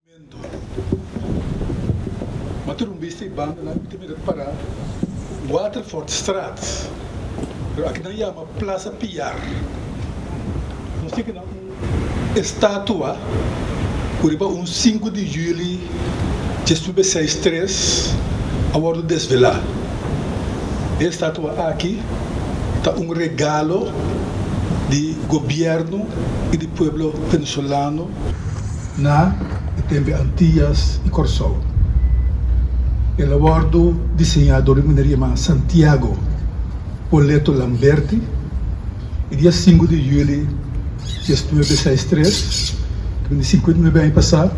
Ma tur un bista e bandanan mi ta mira para Waterfortstraat, pero aki nan yama Plaza Piar. Nos tin kinan un estatua ku riba un sinku di juli diesnuebe seis tres a wòrdu desvelá. E estatua aki ta un regalo di gobièrnu i di pueblo venezolano. Na e tempu Antillas i Kòrsou. El a wòrdu diseñá dor di un meneer yamá Santiago Poleto Lamberti i dia sinku di yüli 1963, ta bini 59 aña pasá,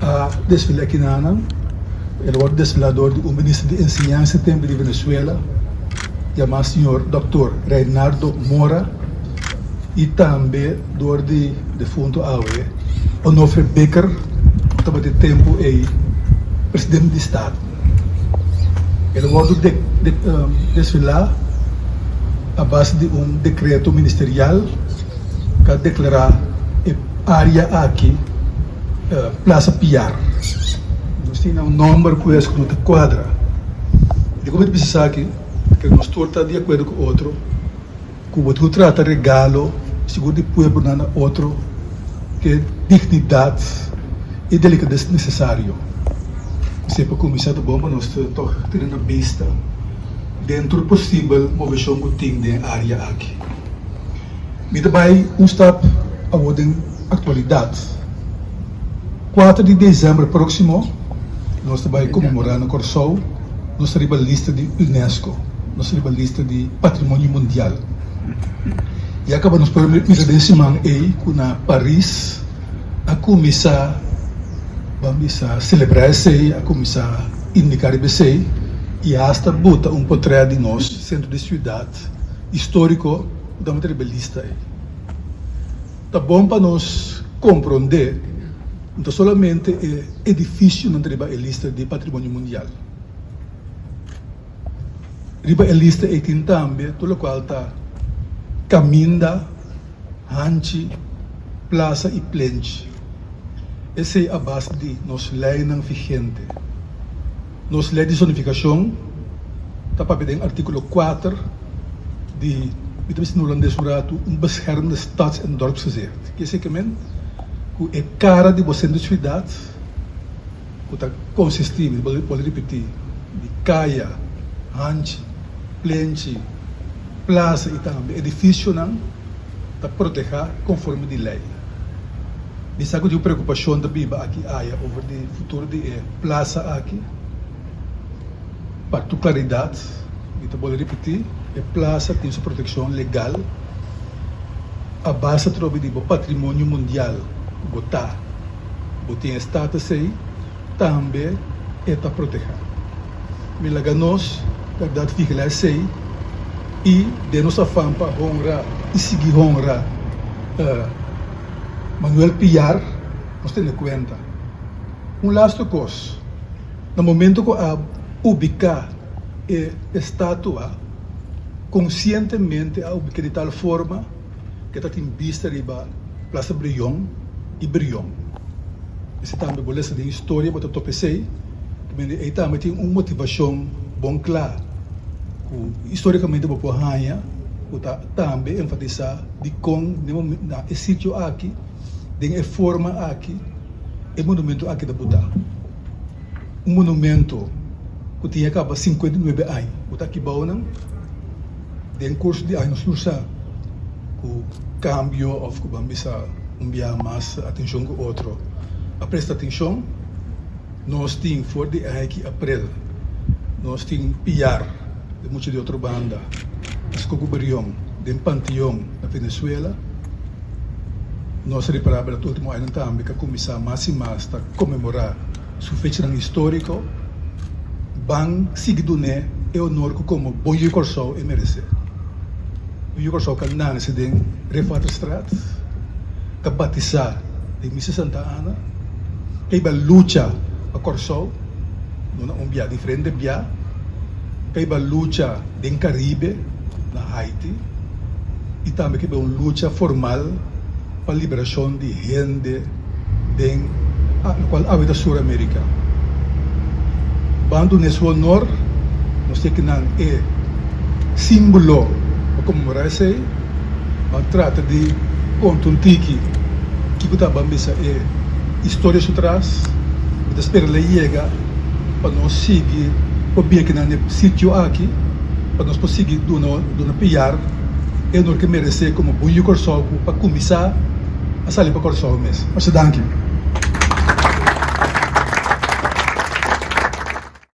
a desfilá kinanan. El a wòrdu desfilá dor di un minister di enseñansa e tempu di Venezuela yamá señor Dòktor Reinardo Mora i tambe Dor di defunto awe, Onofre Bikker ku tabata e tempu ei presidente di Staten. El a wòrdu desfilá a base di un dekreto ministerial ku a deklará e área aki Plaza Piar. Nos tin un nòmber pues ku no ta kuadra. Dikon mi ta bisa esaki? Pasobra nos tur ta di akuerdo ku otro. Ku bo tin ku trata regalo sigur di pueblonan na otro ku e dignidat i delikades nesesario. Esei pa kuminsá ta bon pa nos ta tòg tene na bista den tur posibel moveshon ku tin den e área aki. Mi ta bai un stap awor den aktualidat. Kuater di desèmber próksimo nos ta bai konmemorá na Kòrsou. Nos ta riba lista di UNESCO, nos ta riba lista di Patrimonio Mundial. Ya kaba nos por mira den siman ei ku na Paris a kuminsá, ban bisa, selebrá esei, a kuminsá indiká riba esei i hasta buta un potrèt di nos sentro di siudat históriko ku tabata riba e lista ei. Ta bon pa nos komprondé no ta solamente e edifisionan ta riba e lista di Patrimonio Mundial. Riba e lista ei tin tambe tur lokual ta kaminda, hanchi, plasa i plenchi. Esei a base di nos leinan vigente. Nos lei di zonifikashon ta papia den artíkulo kuater di, mi ta bisa na hulandes un ratu, un beschermde stads en dorpsgezicht. Ke esei ke men? Ku e kara di bo sentro di siudat ku ta konsistí, mi ta bolbe ripití, di kaya, hanchi, plenchi, plasa i tambe edifisionan ta protehá konforme di lei. Mi sa ku tin un preokupashon ta biba aki aya over di futuro di e plasa aki. Pa tur klaridat, mi ta bolbe ripití, e plasa tin su protekshon legal a base atrobe di bo patrimonio mundial ku bo ta. Bo tin e status ei, tambe e ta protehá. Mi laga nos bèrdat vigilá esei i den nos afan pa honra i sigui honra Manuel Piar, nos tene kuenta un lastu kos, na momento ku a ubiká e estatua, konsientemente a ubiká di tal forma ku e ta tin bista riba Plaza Brion i Brion. Esei tambe bo lesa den historia bo ta topa esei, pasobra ei tambe tin un motivashon bon kla ku historikamente bo por haña ku ta tambe enfatisá dikon na e sitio aki, den e forma aki, e monumento aki ta butá. Un monumento ku tin a kaba 59 aña ku ta aki bounan. Den kurso di aña nos tur sa ku kambio òf ku ban bisa un bia mas atenshon ku otro a presta atenshon. Nos tin for di aña aki aprel nos tin piar di mucha di otro banda Escoco Berion den Panteon na Venezuela. Nos a ripará bel ultimo añanan tambe ku a kuminsá mas i mas ta konmemorá su fechanan históriko. Ban sigui dun'é e honor ku komo bon yu Kòrsou e meresé. Un yu Kòrsou ku a nase den Refaterstraat, ku a batisá den Misa Santa Ana, ku a iba lucha pa Kòrsou, no na un bia, diferente bia, ku a iba lucha den Karibe, na Haiti, i tambe ku a iba un lucha formal pa liberashon di hende den. Lokual awe ta Sur Amerika. Ban duna su honor, nos tin kinan e símbolo pa konmemorá esei. Ban trata di konta un tiki kiko ta ban bisa e historia su tras. Mi ta spera lo yega pa nos sigui por bin akinan na e sitio aki pa nos por sigui duna duna Piar e honor ke meresé komo bon yu Kòrsou ku pa kuminsá a sali pa Kòrsou mes. Masha danki.